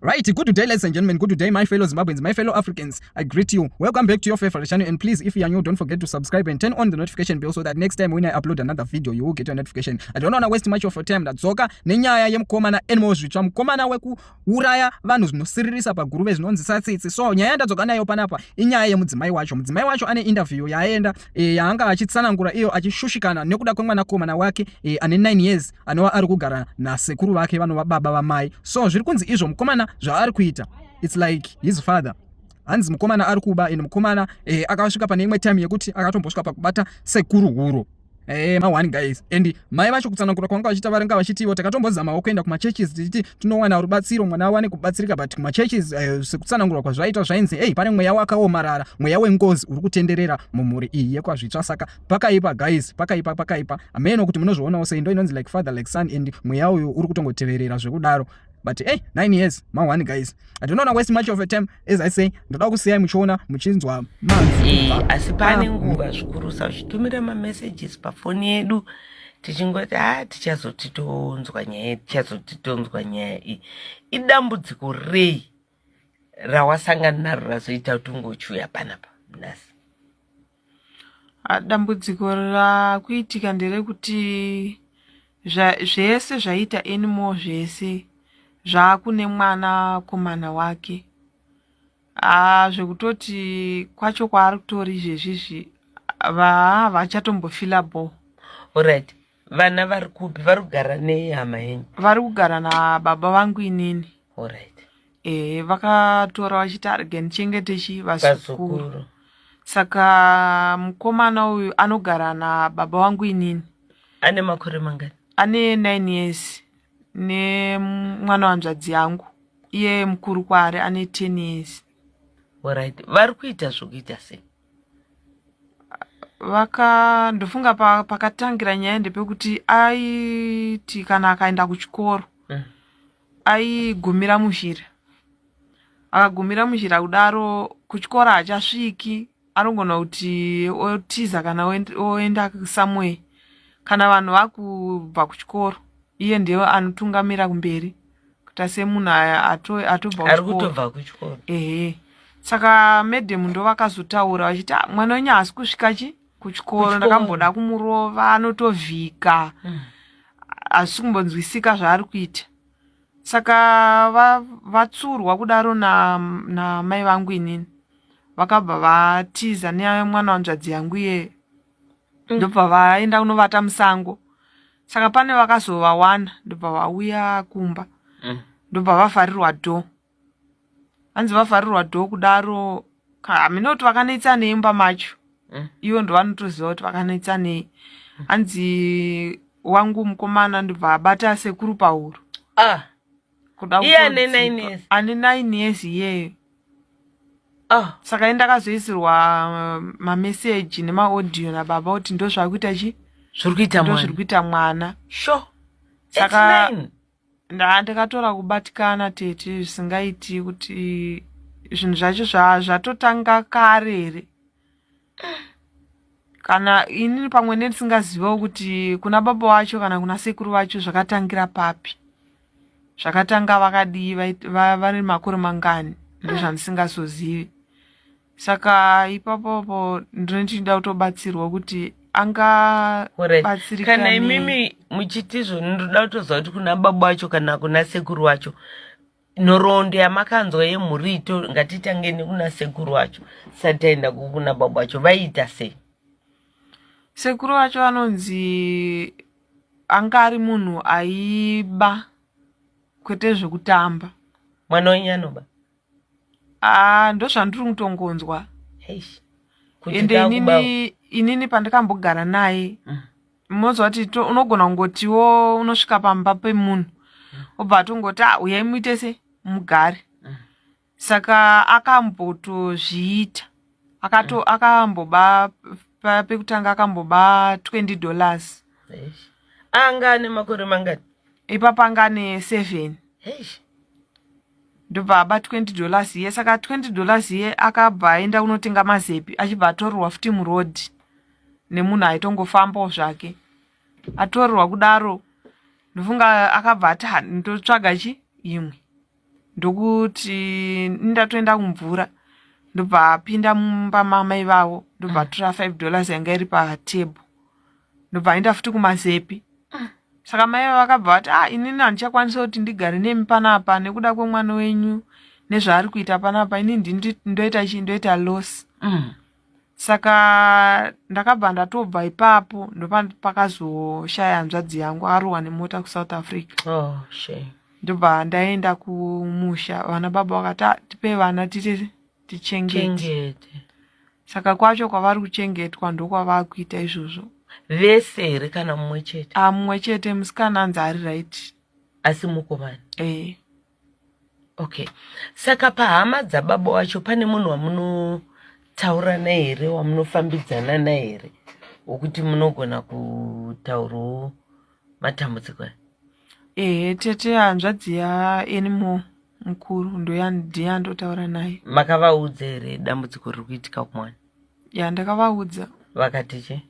Right, good day, ladies and gentlemen. Good day, my fellow Zimbabweans, my fellow Africans. I greet you. Welcome back to your favorite channel. And please, if you are new, don't forget to subscribe and turn on the notification bell so that next time when I upload another video, you will get a notification. I don't want to waste much of your time. Ndadzoka nenyaya yemukomana Anymore Zvitsva, mukomana wekuuraya vanhu zvinosiririsa paGuruve zvinonzwisa tsitsi. So nyaya yandadzoka nayo panapa inyaya yemudzimai wacho. Mudzimai wacho ane interview yaaenda yaanga achitsanangura iyo achishushikana nekuda kwemwanakomana wake ane 9 years, anova ari kugara nasekuru vake vanova baba vamai. So zviri kunzi izvo mukomana zvaari kuita, it's like his father. Hanzi mukomana ari kuba, and mukomana akasvika pane imwe time yekuti akatombosvika pakubata sekuru huro. Ma1 guys, and mai vacho kutsanangura kwanga vachiita, varenga vachitiwo takatombozamawo kuenda kumachurches tichiti tinowana rubatsiro, mwana awane kubatsirika, but kumachurches sekutsanangura kwazvaita zvainzi, ei, pane mweya wakaomarara, mweya wengozi uri kutenderera mumhuri iyi yekwaZvitsva. Saka pakaipa guys, pakaipa, pakaipa. Hameno kuti munozvionawo sei. Ndo inonzi like father like son, and mweya uyu uri kutongoteverera zvekudaro. But hey, 9 years, ma1 guys. I don't wanna waste much of your time. As I say, ndoda kusiyai muchiona, muchinzwa manzwi. Asi pane nguva zvikurusa uchitumira mamessages pafoni yedu, tichingoti, ha, tichazoti tonzwa nyaya, tichazoti tonzwa nyaya iyi. Idambudziko rei rawasangana naro razoita kuti ungochiuya panapa nhasi? Ah, dambudziko rakuitika nderekuti zvese zvaita Anymore zvese zvaakune mwanakomana wake. Ah, zvekutoti kwacho kwaari kutori izvezvizvi vachatombofila bo. Alright, vana vari kupi? Vari kugara nehama yenyu? Vari kugara nababa vangu inini. E, vakatora vachiti arege ndichengete chi vazukuru. Vazukuru. Saka mukomana uyu anogara nababa vangu inini. Ane makore mangani? Ane 9 years, nemwana wanzvadzi yangu iye mukuru kwaari ane 10 years. Alright, vari kuita zvokuita sei? Vaka ndofunga pakatangira nyaya ndepekuti aiti kana akaenda kuchikoro aigumira muzhira. Akagumira muzhira kudaro, kuchikoro haachasviki, anogona kuti otiza kana oenda somewhere. Kana vanhu vakubva kuchikoro, iye ndiye anotungamira kumberi kuita semunhu atobva ari kuchikoro. Kutobva kuchikoro. Ehe, saka madam ndo vakazotaura vachiti, "Ah, mwana wenyu haasi kusvika chi kuchikoro." Kuchikoro. Ndakamboda kumurova, anotovhika, hazvisi kumbonzwisika zvaari kuita. Saka vatsurwa kudaro namai vangu inini, vakabva vatiza nemwana wanzvadzi yangu iye, ndobva vaenda kunovata musango. Saka pane vakazovawana, ndobva vauya kumba, ndobva vavharirwa door. Hanzi vavharirwa door kudaro, hamina kuti vakanetsa nei mumba macho. Ivo ndo vanotoziva kuti vakanetsa nei. Hanzi wangu mukomana ndobva abata sekuru pahuro. Ah. Kuda Iye ane kutodzipa. 9 years? Ane 9 years iyeyo. Ah. Saka ini ndakazoisirwa mameseji nemaaudio nababa kuti ndo zvakuita chi Zviri kuita ndo zviri mwana. kuita mwana. Sure. Saka At 9. Ndakatora kubatikana tete zvisingaiti kuti zvinhu zvacho zvatotanga kare here, kana inini pamwe nendisingazivawo kuti kuna baba wacho kana kuna sekuru vacho zvakatangira papi, zvakatanga vakadii, vari makore mangani, ndozvandisingazozivi. Saka ipapopo ndinochida kutobatsirwa kuti angabatsirika. Kana imimi muchiti izvoni, ndoda kutoziva kuti kuna baba wacho kana kuna sekuru wacho, nhoroondo yamakanzwa yemhuri ito. Ngatitange nekuna sekuru wacho tisati taenda kuna baba wacho. Vaiita sei? Sekuru vacho vanonzi anga ari munhu aiba, kwete zvekutamba. Mwana wenyu anoba? Ah, ndozvandiri kutongonzwa. Heish. Kuti Ende kakuba- inini pandakambogara naye, munoziva kuti unogona kungotiwo unosvika pamba pemunhu, obva atongoti, "Ah, uyai muite se mugare." Saka akambotozviita, akato akamboba pekutanga akamboba $20. Eish. Anga ane makore mangani? Ipapo anga ane 7. Eish. Ndobva aba $20 iye. Saka $20 iye akabva aenda kunotenga mazepi, achibva atorerwa futi murodhi nemunhu aitongofambawo zvake. Atorerwa kudaro, ndofunga akabva ati, "Ha, ndotsvaga chi imwe." Ndokuti ndatoenda kumvura, ndobva apinda mumba mamai vavo, ndobva atora $5 yanga iri patable, ndobva aenda futi kumazepi. Saka mai vavo vakabva vati, ah, inini handichakwanisa kuti ndigare nemi panapa nekuda kwemwana wenyu nezvaari kuita panapa. Ini ndoita chii? Ndoita loss. Saka ndakabva ndatobva ipapo, ndopakazoshaya hanzvadzi yangu arohwa nemota kuSouth Africa. Oh, shame. Ndobva ndaenda kumusha, vana baba vakati, ah, tipe vana tite tichengete. Chengete. Saka kwacho kwavari kuchengetwa ndokwavakuita izvozvo. Vese here kana mumwe chete? Ah, mumwe chete, musikana anzi ari right. Asi mukomana? Eh. Okay, saka pahama dzababa wacho pane munhu wamunotaura naye here, wamunofambidzana naye here, wokuti munogona kutaurawo matambudziko aya? Ehe, tete hanzvadzi yaAnymore mukuru ndiye andotaura naye. Makavaudza here dambudziko riri kuitika kumwana? Ya, ndakavaudza. Vakati chii?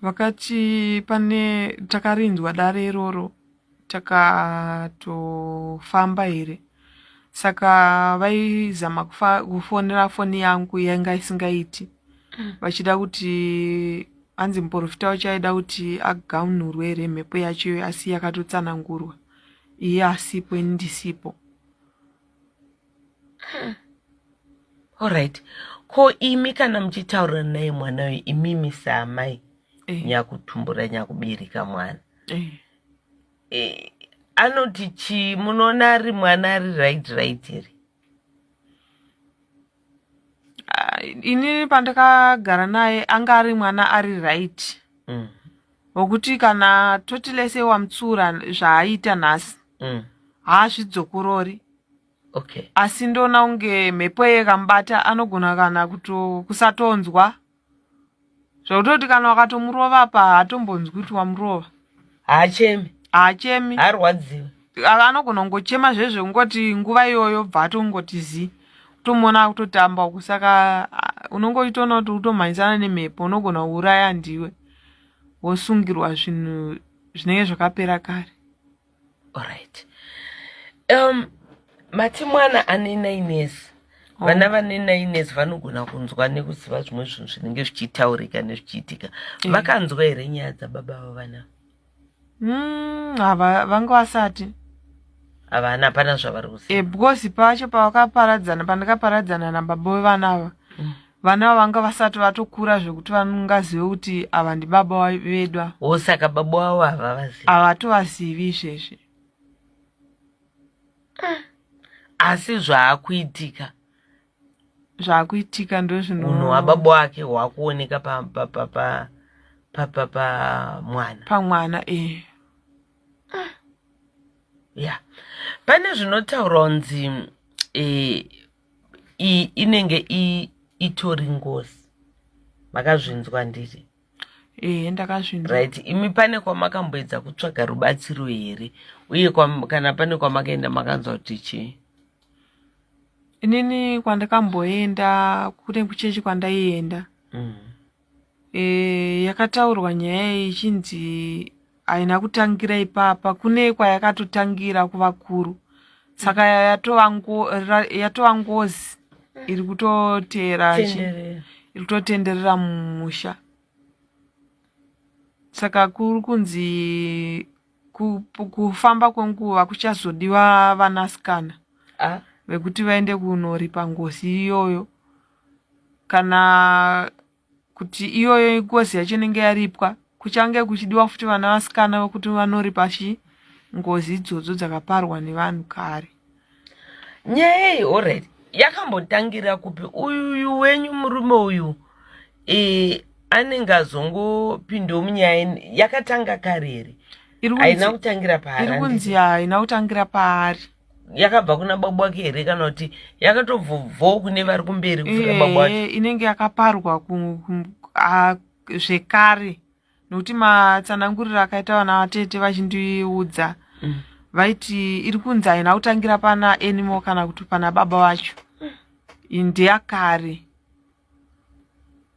Vakati pane takarinzwa dare iroro takatofamba here, saka vaizama kufonera foni yangu yanga isingaiti, vachida kuti hanzi muprofita wacho aida kuti aganhurwe here mhepo yacho iyoyo, asi yakatotsanangurwa iye asipo, ini ndisipo. Alright, ko imi kana muchitaura naye mwana uyu, imimi saamai nyakutumbura nyakubereka mwana, anoti chii? Munoona ari mwana ari right right here? Ah, inini pandakagara naye anga ari mwana ari right, wokuti kana toti lese wamutsura zvaaita nhasi, haazvidzokorori. Asi ndoona kunge mhepo iye ikamubata anogona kana kusatonzwa, zvekutoti kana wakatomurova apa haatombonzwi kuti wamurova. Haachemi? Haachemi. Haarwadziwi? Anogona kungochema zvezve kungoti nguva iyoyo bva atongoti zi, kutomuona akutotamba uku. Saka unongoitoona kuti utomhanyisana nemhepo, unogona kuuraya ndiwe wosungirwa zvinhu zvinenge zvakapera kare. Alright, mati mwana ane 9 years. Vana vane 9 years vanogona kunzwa nekuziva zvimwe zvinhu zvinenge zvichitaurika nezvichiitika. Vakanzwa here nyaya dzababa vavo vana? Hava, vanga vasati. Havana, hapana zvavari kuziva. Because pacho pavakaparadzana, pandakaparadzana nababa vevana ava, vana ava vanga vasati vatokura zvekuti vangazive kuti ava ndibaba vedu ava. O, saka baba wavo havavazivi? Havatovazivi izvezvi. Asi zvaakuitika Zvaakuitika ndozvino unhu hwababa wake hwakuoneka pamwana. Pamwana, eh. Ya, pane zvinotaurwa kunzi iyi inenge itori ngozi. Makazvinzwa ndiri? Ehe, ndakazvinzwa. Right, imi pane kwamakamboedza kutsvaga rubatsiro here, uye kana pane kwamakaenda makanzwa kuti chii? Inini kwandakamboenda kune kuchechi kwandaienda, yakataurwa nyaya iyi ichinzi haina kutangira ipapa, kune kwayakatotangira kuvakuru, saka yatova ngozi iri kutoteera Tenderera. Iri kutotenderera mumusha. Saka kuri kunzi kufamba kwenguva kuchazodiwa vanasikana vekuti vaende kunoripa ngozi iyoyo, kana kuti iyoyo ngozi yacho inenge yaripwa, kuchange kuchidiwa futi vana vasikana vekuti vanoripa chi ngozi idzodzo dzakaparwa nevanhu kare. Nyaya iyi, alright, yakambotangira kupi? Uyuyu wenyu murume uyu anenge azongopindawo munyaya, yakatanga kare here? Haina kutangira paari? Iri kunzi haina kutangira paari. Yakabva kuna baba wake here, kana kuti yakatobvobvawo kune vari kumberi kupfuura baba wacho? Inenge yakaparwa zvekare, nokuti matsananguriro akaita vana vatete vachindiudza, vaiti iri kunzi haina kutangira pana Anymore kana kuti pana baba vacho, ndeyakare,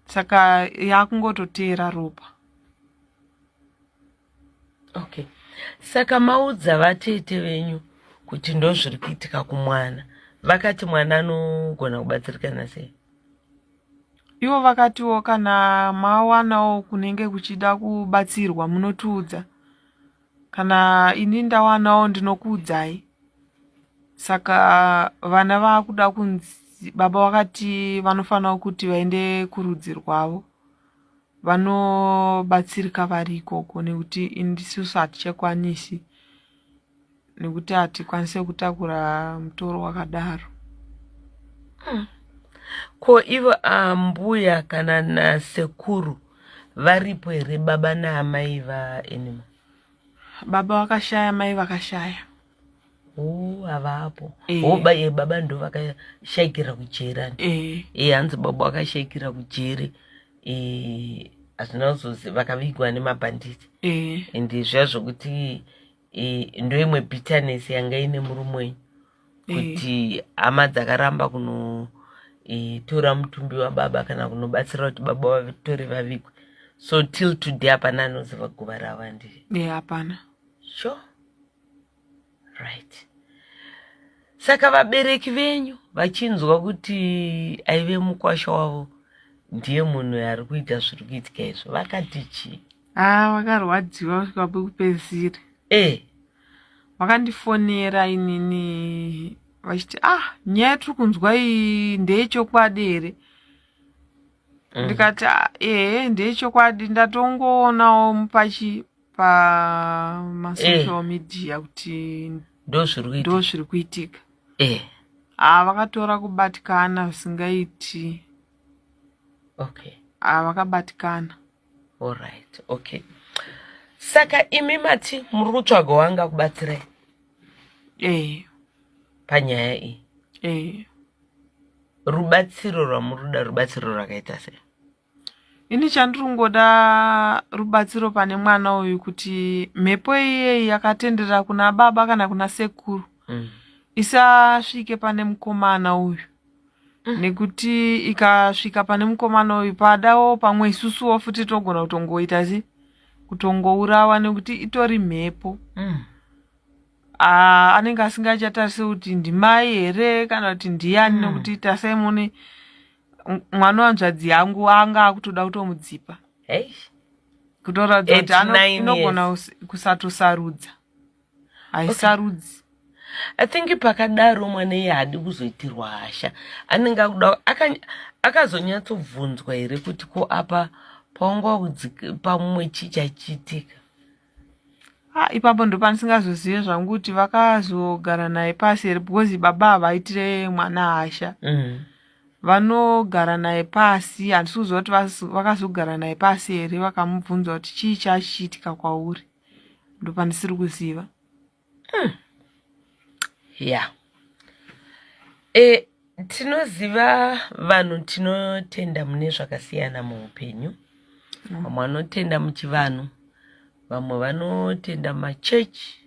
saka yakungototeera ropa. Okay, saka maudza vatete venyu kuti ndozviri kuitika kumwana vakati mwana anogona kubatsirikana sei Ivo vakatiwo kana mawanawo kunenge kuchida kubatsirwa munotiudza. Kana ini ndawanawo ndinokuudzai. Saka vana vakuda kunzi baba vakati vanofanira kuti vaende kurudzi rwavo vanobatsirika vari ikoko nekuti isusu hatichakwanisi nekuti hatikwanise kutakura mutoro wakadaro. Ko ivo ambuya kana nasekuru varipo here baba naamai vaAnymore? Baba vakashaya, mai vakashaya. Oh, havapo. Eh. Oh, ba, eh, baba ndo vakashaikira kujeri ani. Eh, Eh, hanzi baba vakashaikira kujeri. Eh, hazvina kuzozi vakavigwa nemabhanditi. eh, And zviya zvokuti eh, ndoimwe bitterness yanga ine murume wenyu. eh. Kuti hama dzakaramba kuno eh, tora mutumbi wababa kana kunobatsira kuti baba vatore vavigwe. So till today hapana anoziva guva ravo handiti. Eh, hapana. Sure. Right. Saka vabereki venyu vachinzwa kuti aive mukwasha wavo ndiye munhu ari kuita zviri kuitika izvo vakati chii? Ah, vakarwadziwa kusvika pekupedzisira. Eh, Vakandifonera inini vachiti ah, nyaya yatiri kunzwa iyi ndeyechokwadi here? Ndikati ah, ehe ndeyechokwadi ndatongoonawo pachi pamasocial media kuti ndozviri kuitika. ndo zviri kuitika. Eh, Ah, vakatora kubatikana zvisingaiti. okay. Ah, vakabatikana. All right. Okay. Saka imi mati muri kutsvaga wanga kubatsirai Eh, panyaya iyi. eh. Rubatsiro rwamuri kuda rubatsiro rwakaita sei? Ini chandiri kungoda rubatsiro pane mwana uyu kuti mhepo iyeyi yakatenderera kuna baba kana kuna sekuru isasvike pane mukomana uyu nekuti ikasvika pane mukomana uyu padawo pamwe isusuwo futi togona kutongoita se kutongourawa nekuti itori mhepo. Ah, anenge asingachatarise kuti ndimai here kana kuti ndiyani nekuti tasai mune mwana wanzvadzi yangu anga akutoda kutomudzipa Hey. kutoratidza kuti At 9 inogona years. kusatosarudza haisarudzi. I think pakadaro mwana iye haadi kuzoitirwa hasha anenge akuda akazonyatsobvunzwa here kuti ko apa paunga pamwe chii chachiitika? Ah, ipapo ndopandisingazozive zvangu kuti vakazogara naye pasi here because baba havaitire mwana hasha. Vanogara naye pasi, handisi kuziva kuti vakazogara naye pasi here vakamubvunza kuti chii chachiitika kwauri, ndopandisiri kuziva. Yeah. Tinoziva vanhu tinotenda mune zvakasiyana muupenyu. Vamwe vanotenda muchivanhu, vamwe vanotenda mumachechi,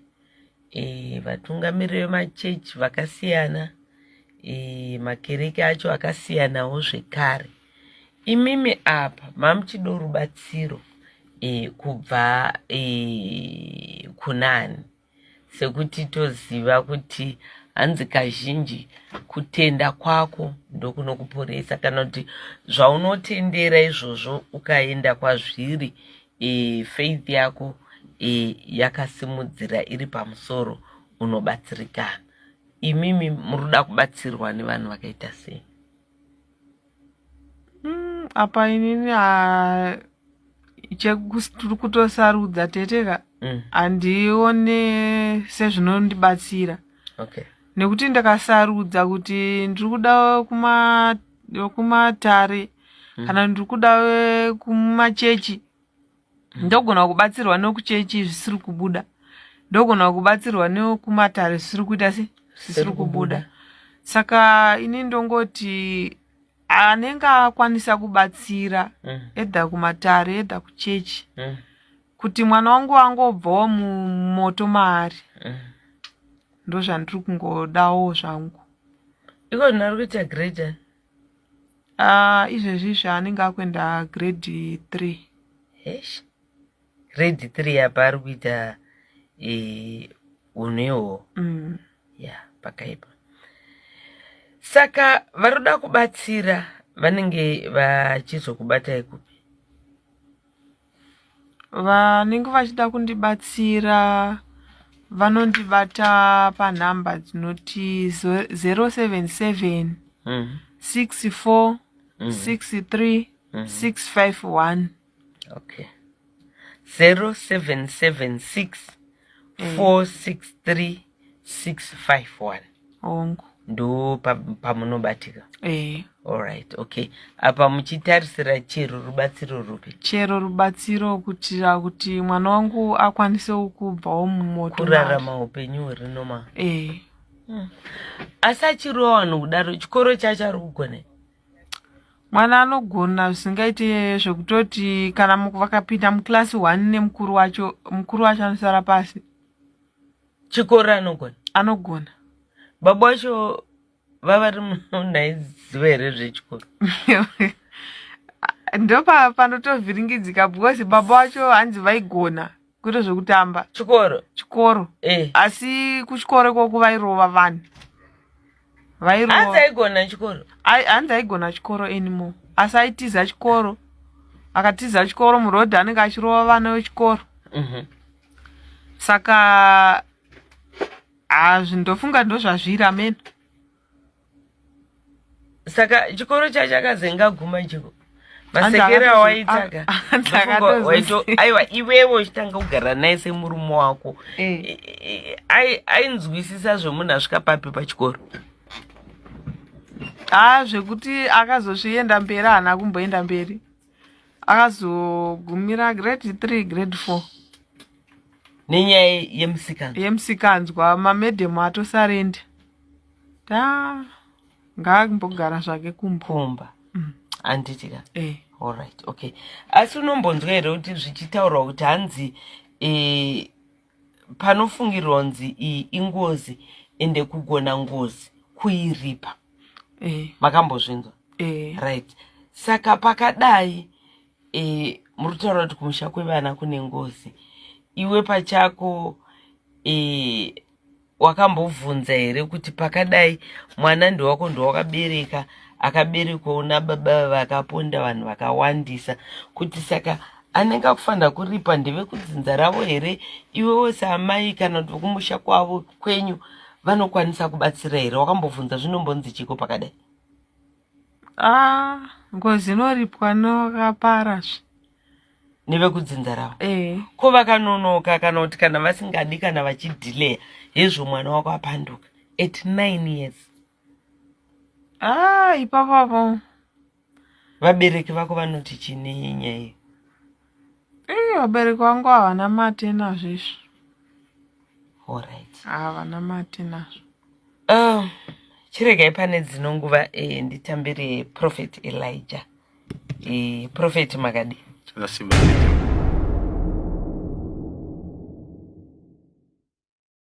vatungamiriri vemachechi vakasiyana, makereke acho akasiyanawo zvekare. Imimi apa mamuchido rubatsiro kubva kunani? Sekuti toziva kuti hanzi kazhinji kutenda kwako ndokunokuporesa kana kuti zvaunotendera izvozvo ukaenda kwazviri faith yako yakasimudzira iri pamusoro unobatsirikana. Imimi muri kuda kubatsirwa nevanhu vakaita sei? Apa inini tiri kutosarudza tete ka handione sezvinondibatsira. Okay. Nekuti ndakasarudza kuti ndiri kuda kumatare kana ndiri kuda kumachechi ndogona kubatsirwa nekuchechi zvisiri kubuda, ndogona kubatsirwa nekumatare zvisiri kuita se zvisiri kubuda. Saka ini ndongoti anenge akwanisa kubatsira edha kumatare edha kuchechi kuti mwana wangu angobvawo mumoto maari. Ndozvandiri kungodawo zvangu. Iko zvino ari kuita grade ani? Ah, izvezvi zvaanenge akuenda grade 3. Hesh. Grade 3 apa ari kuita unhu ihwohwo. Ya, pakaipa. Saka varoda kubatsira vanenge vachizokubatai kupi? Vanenge vachida kundibatsira vanondibata panhamba dzinoti 077 64 63 651. Okay, 0776 463 651. Hongu. Ndo pamunobatika? Eh. Alright, okay. Apa muchitarisira chero rubatsiro rupi? Chero rubatsiro kuitira kuti mwana wangu akwanisewo kubvawo mumoto. Kurarama upenyu huri normal. Eh. Asi achirova vanhu kudaro, chikoro chacho ari kugona? Mwana anogona zvisingaite, zvekutoti kana vakapinda muclass one nemukuru wacho, mukuru wacho anosara pasi. Chikoro anogona? Anogona. Baba wacho vavari munhu aiziva here zvechikoro? Ndo panotovhiringidzika because baba wacho hanzi vaigona kuita zvekutamba. Chikoro? Chikoro. Asi kuchikoro ikoko vairova vanhu. Vairova. Hanzi aigona chikoro? Hanzi aigona chikoro anymore, asi aitiza chikoro. Akatiza chikoro, murodhi anenge achirova vana vechikoro. Saka hazvi, ndofunga ndozvazviri amene. Saka chikoro chacho akazenga guma chiko masekero awaitaka? Hanzi akatozo- Aiwa, iwewe uchitanga kugara naye semurume wako, ainzwisisa zvemunhu asvika papi pachikoro? Ha, zvekuti akazosvienda mberi, haana kumboenda mberi, akazogumira grade 3, grade 4. Nenyaya yemusikanzwa? Yemusikanzwa. Mamadam atosurrender, ta ngaambogara zvake kumba. Kumba. Handiti ka? Eh. Alright, okay. Asi unombonzwa here kuti zvichitaurwa kuti hanzi panofungirwa kunzi iyi ingozi, ende kugona ngozi kuiripa? Eh. Makambozvinzwa? Eh. Right, saka pakadai muri kutaura kuti kumusha kwevana kune ngozi. Iwe pachako wakambobvunza here kuti pakadai mwana ndewako, ndowakabereka, akaberekwawo nababa vakaponda vanhu vakawandisa, kuti saka anenge akufanira kuripa ndevekudzinza ravo here, iwewo saamai, kana kuti vekumusha kwavo kwenyu vanokwanisa kubatsira here? Wakambobvunza zvinombonzi chiko pakadai? Ah, ngozi inoripwa nevakaparazve. Nevekudzinza ravo? Eh. Ko vakanonoka, kana kuti kana vasingadi, kana vachidhileya hezvo, mwana wako apanduka at 9 years? Ah, ipapapo Vabereki vako vanoti chini nyaya iyi? Ii, vabereki vangu havana mate nazvo izvi. Alright. Havana mate nazvo. Chiregai pane dzino nguva nditambire Prophet Elijah. Prophet, makadi? Chakasimba.